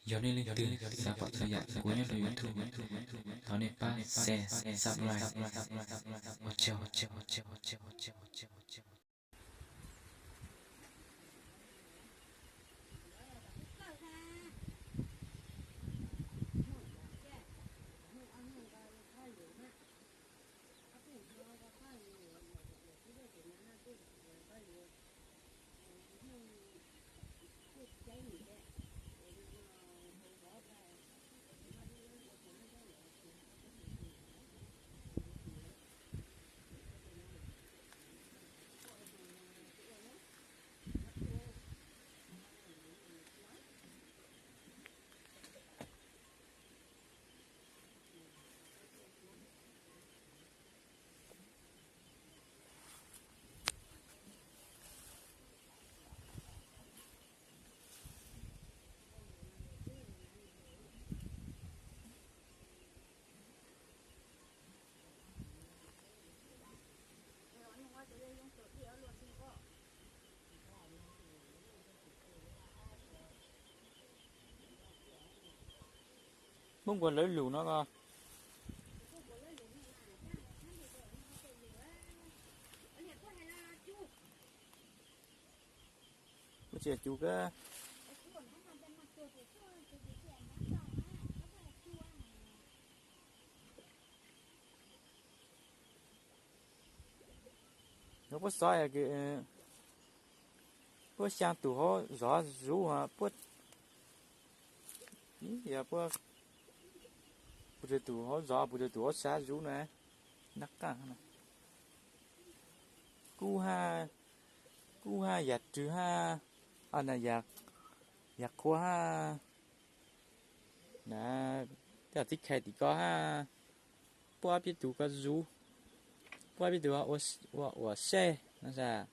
Yog nej leej twg xav pom txhua yam kuv nyob rau YouTube, thov nej pab share, subscribe. Ua tsaug. Muab nkuas lawv lus no ko. Kuv tsis yog cuv kab. Puab xov, puab xyaa tus hauv zov zuv, puab, yog puab, puv rau tus hauv zov, puv rau tus hauv sab zuv na. Nab qaaj, kub hab, kub hab, yam rwg hab, yam qhua hab. Tej txiv khe tim ko hab, puab peb tus ko zuv, puab peb tus ua, ua seb no a.